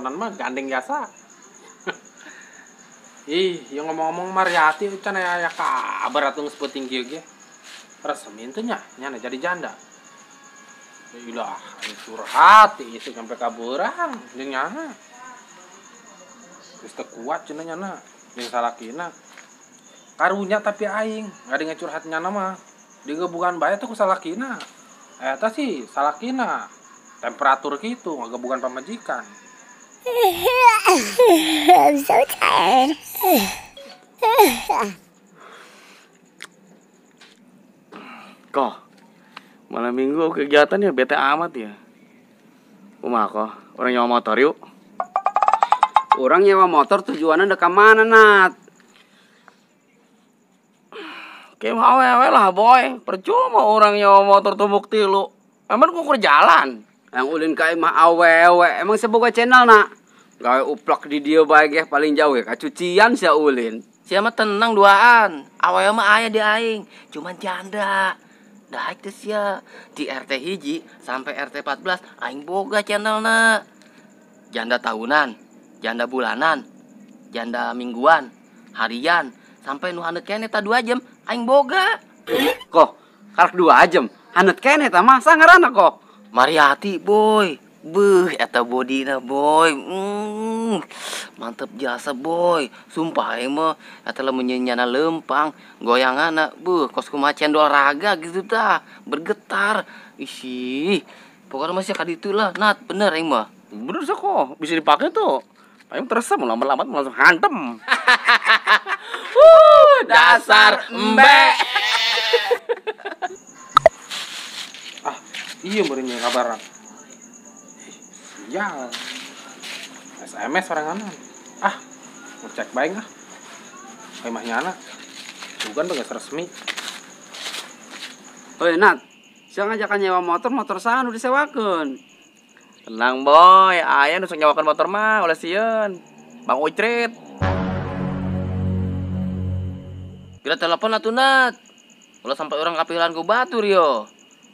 tontonan mah gandeng jasa. Ih, yang ngomong-ngomong Mariati can aya kabar atuh geus peuting kieu ge. Resmi teh nya, nyana jadi janda. Ilah, aing curhat itu sampai kaburang jeung nyana. Geus teu kuat cenah nyana jeung salakina. Karunya tapi aing ngadenge curhat nyana mah. Digebukan bae tuh ku salakina. Eta sih salakina. Temperatur gitu, ngegebukan pamajikan. I'm so tired. Koh, malam minggu kegiatan ya bete amat ya. Kumaha koh, orang nyewa motor yuk. Orang nyewa motor tujuannya udah ke mana, Nat? Kayak mau awewe lah, boy. Percuma orang nyewa motor tumbuk tilu. Emang kukur jalan. Yang ulin ka imah awewe, emang seboga channel nak. Gawe uplak di dia bae ge paling jauh ya, kacucian sia ulin. Sia mah tenang duaan, awewe mah aya di aing, cuman janda. Daek teh sia di RT 1 sampai RT 14 aing boga channelna. Janda tahunan, janda bulanan, janda mingguan, harian, sampai nu haneut keneh ta 2 jam aing boga. Koh, karek 2 jam, haneut keneh ta mah sangarana koh. Mariati boy, beuh eta bodina boy, mantep jasa boy, sumpah aing mah eta lamun nyana lempang, goyanganna beuh kos kumaha cendol raga gitu tah, bergetar, isi, pokoknya masih kaditu lah, Nat, bener aing mah. Bener sih kok, bisa dipakai tuh, aing terus mau lambat-lambat langsung hantem. Dasar embe. Iya meureun kabaran. Sial. SMS sorangan. Ah, ngecek bae ah. Imah nyana. Bukan geus resmi. Heuh, Nat. Sia ngajakan nyewa motor, motor saha nu disewakeun? Tenang, boy. Aya nu sok nyewakeun motor mah ulah sieun. Bang Ucrit. Kira telepon atuh, Nat. Ulah sampai orang kapilan ku batur yo.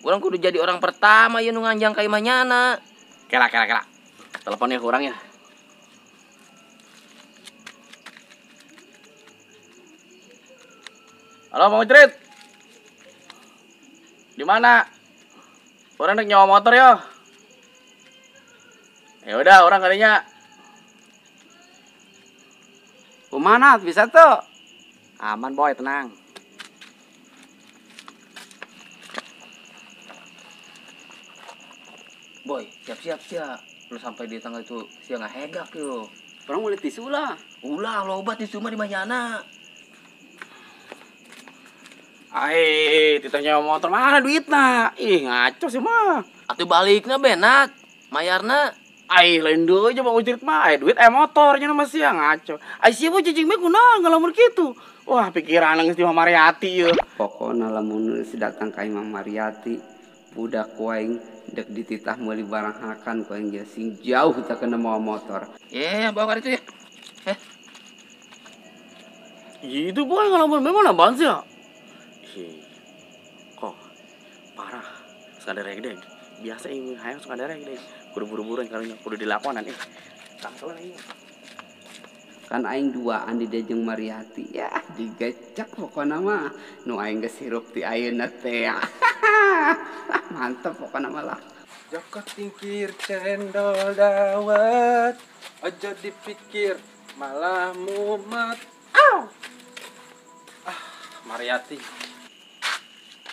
Urang kudu jadi orang pertama ya nu nganjang ka imah nyana. Kela kela kela. Teleponnya kurang ya. Halo Bang Ucrit. Di mana? Orang nek nyewa motor yo. Ya udah, orang kalinya. Kumaha bisa tuh? Aman boy, tenang. Boy, siap-siap sia. Lu sampai di tanggal itu sia ngahegak yo. Orang boleh tisu lah. Ulah, loba tisu mah di manyana. Ai, titah nyewa motor mana duitna? Ih, ngaco sih mah. Atuh balikna benat, mayarna. Ai, lain deui aja Bang Ucrit mah. Ai, duit motornya mah sia ngaco. Ai sia mah cicing mah kunaon ngalamun kitu. Wah, pikiran geus di Imah Mariati yeuh. Pokona lamun geus datang ka Imah Mariati, budak ku aing dek dititah meuli barang hakan ku aing sing jauh tak kena mawa motor. Ye, bawa ka ditu ya. Itu boy ngalamun memang nambah sih ya. Ih, kok parah. Suka ada regdeg. Biasa ini hayang suka ada regdeg. Kudu buru-buru yang karunya kudu dilakonan ih. Tangkelan ini. Kan aing duaan di jeung Mariati ya digecek pokona mah nu aing geus hirup ti ayeuna teh. Mantep pokona mah lah. Joko tingkir cendol dawet, ojo dipikir malah mumet. Au. Ah, Mariati.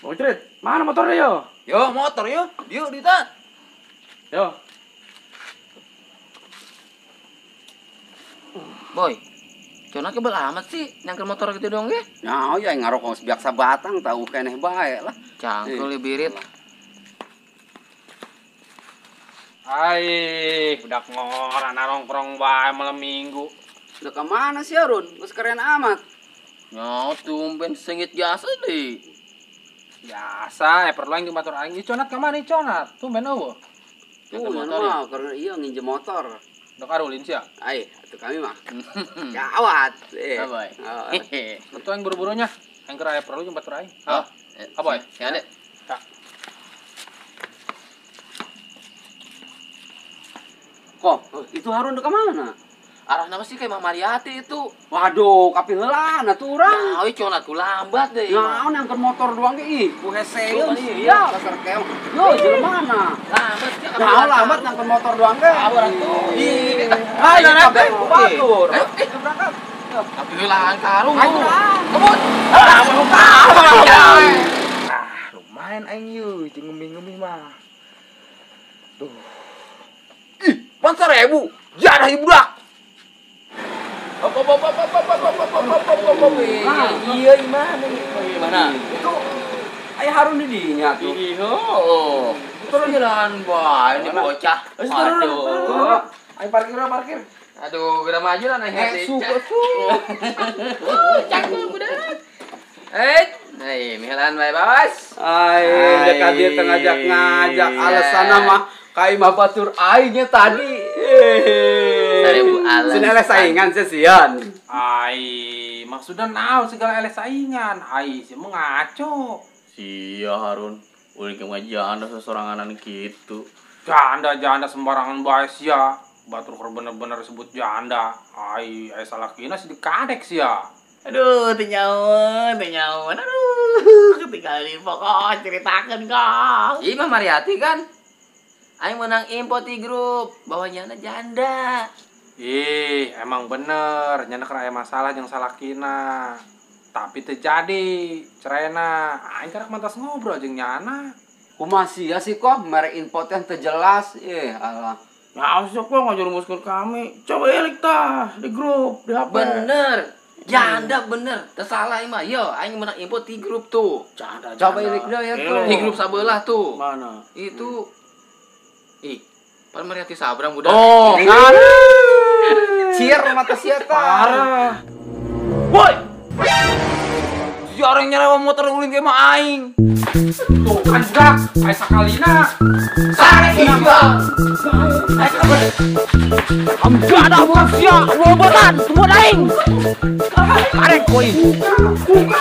Bang Ucrit, mana motornya yo? Yo, motor yo. Yuk, Dita. Yo. Boy, cona kebel amat sih nyangkel motor gitu dong ge. Nah, ya ngarokok biaksa batang tahu keneh bae lah. Cangkel birit. Ai, budak ngora narongkrong bae malam minggu. Udah ke mana sih Arun? Geus keren amat. Nya tumben sengit jasa deh. Biasa, perlu aing batur aing. Ih, conat ka mana conat? Tumben eueuh. Tuh, motor karena iya nginjem motor. Dok arulin sia. Ai, atuh kami mah. Gawat. Boy. Betul aing buru-burunya. Aing keur aya perlu jeung batur aing. Hah? Apa, boy? Ya, Dek. Tak. Kok itu Harun ke mana? Arahna mah sih kayak Imah Mariati itu. Waduh, kapi heula na tuh urang. Nah, cenah ku lambat deh. Naon yang motor doang ge ih, ku heseun sia dasar keong. Yo, jelema mana? Lambat sia. Naon lambat yang motor doang ge. Urang tuh. Ih, ayo kabeh batur. Ayo berangkat. Kapi heulaan karung. Kebut. Ah, lumayan aing yeuh jeung ngemih-ngemih mah. Tuh. Ih, 4.000. Jadah ieu budak. Iya, gimana? Gimana? Itu ayah Harun di dinya tuh. Iya. Turun jalan bae ini bocah. Aduh. Ayo parkir. Aduh, geura maju lah naik. Suka tuh. Cakep budak. Nih, mihalan bae, Bos. Ai, dekat dia ngajak-ngajak alasanna mah ka imah batur aingnya tadi. Sini eleh saingan sih sian. Ai, maksudnya naon segala eleh saingan. Ai, sih mau ngaco. Sia Harun, ulin ke janda sesoranganan gitu. Janda sembarangan bae sia. Batur keur bener-bener sebut janda. Ai, ai salakina sih dikadek sia. Aduh, teu nyaon. Aduh, ketinggalan info kok ceritakeun kok. Imah Mariati kan. Aing menang info di grup bahwa nyana janda. Ih, emang bener, nyana keur aya masalah jeung salakina. Tapi teu jadi, ceraina. Aing karek mantas ngobrol jeung nyana. Kumaha sia sih kok mere info teh teu jelas. Ih, alah. Naon sih kok ngajurumuskeun kami. Coba elik tah di grup, di HP. Bener. Janda bener, teu salah mah. Yo, aing menang info di grup tuh. Janda. Coba elik deui ya tuh. Di grup sabelah tuh. Mana? Itu. Ih, pan Mariati sabrang budak. Oh, kan. Cier mata sia tah. Parah. Woi. Si orang nyerewa motor ulin ke mah aing. Tuh kan budak, aya sakalina. Sare iya. Amjada bukan sia, robotan, semua aing. Arek koi. Buka.